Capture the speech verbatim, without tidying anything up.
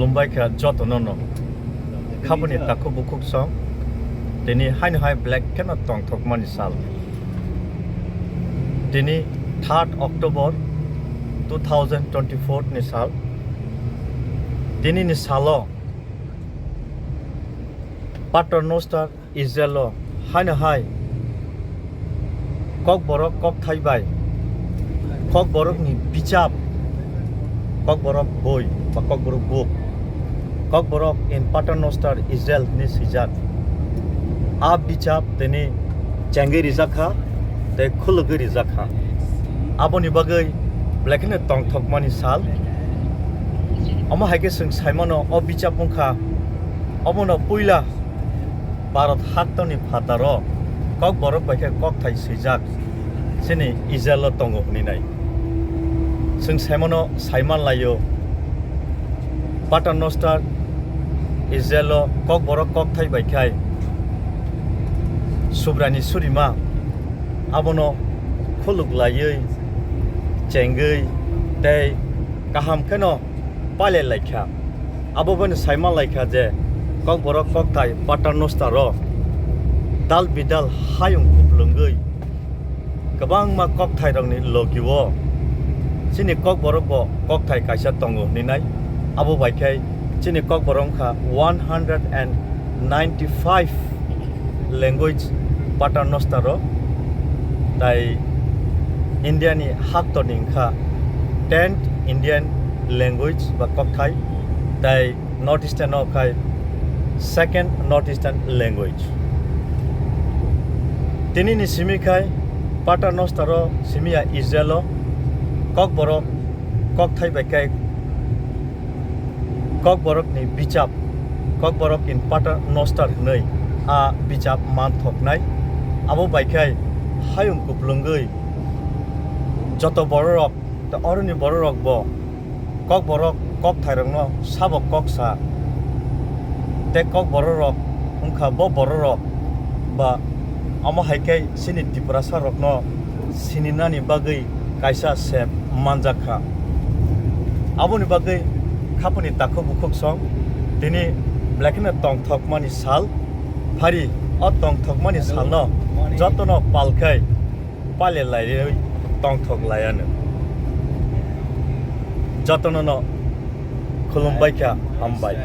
Khulumbai kha jotono no. Khapani takhuk bukhuk song. Tini haino hai black kheno tongthokmani sal. Tini third October two thousand twenty-four ni sal. Tini ni salo Pater Noster Israel o haino hai Kokborok kokthai bai Kokborok ni bichap, Kokborok boi ba Kokborok book, Kokborok in Pater Noster Israel ni swijak. A bichap tini chengwi rijak kha tei khulugwi rijak kha. Aboni bagwi belai kheno tongthokmani sal. Omo hai khe chwng saimano o bichap wngkha omono puila Bharat haktoni phataro Kokborok bai khe kokthai swijak chini Israel o tongo hwnwi nai. Chwng saimano saiman laio, Pater Noster Israel o Kokborok kokthai bai khai Subrani surima abono khuluk laiwi, chengwi tei kaham kheno pailai laikha. Abo bai no saima laikha je Kokborok kokthai Pater Noster o dal bidal hayung kuplungwi kwbangma kokthairokni logio chini Kokborok bo kokthai kaisa tongo hwnwi nai. Abo bai khe chini Kokborok wngkha one hundred and ninety five language Pater Noster o, tai India ni haktorni wngkha tenth Indian language ba kokthai, tai North Eastern o khai second North Eastern language. Tini ni simi khai Pater Noster o simi ya Israel o Kokborok kokthai bai khai Kokborok ni bichap, Kokborok in Pater Noster hwnwi a bichap manthoknai. Abo bai khai hayung kuplungwi joto bororok tei oroni bororok bo Kokborok kokthairokno sabo koksa tei Kokbororok wngkha bo bororok ba omo hai khe chini Tiprasa rokno sininani bagwi kaisa sep manjak kha. Aboni bagwi khapuni takhuk bukhuk song tini belai kheno tongthokmani sal phari. O tongthokmani salno jotono pal khai pale laiwi tongthok laiano. Jotono no khulumbai kha, hambai.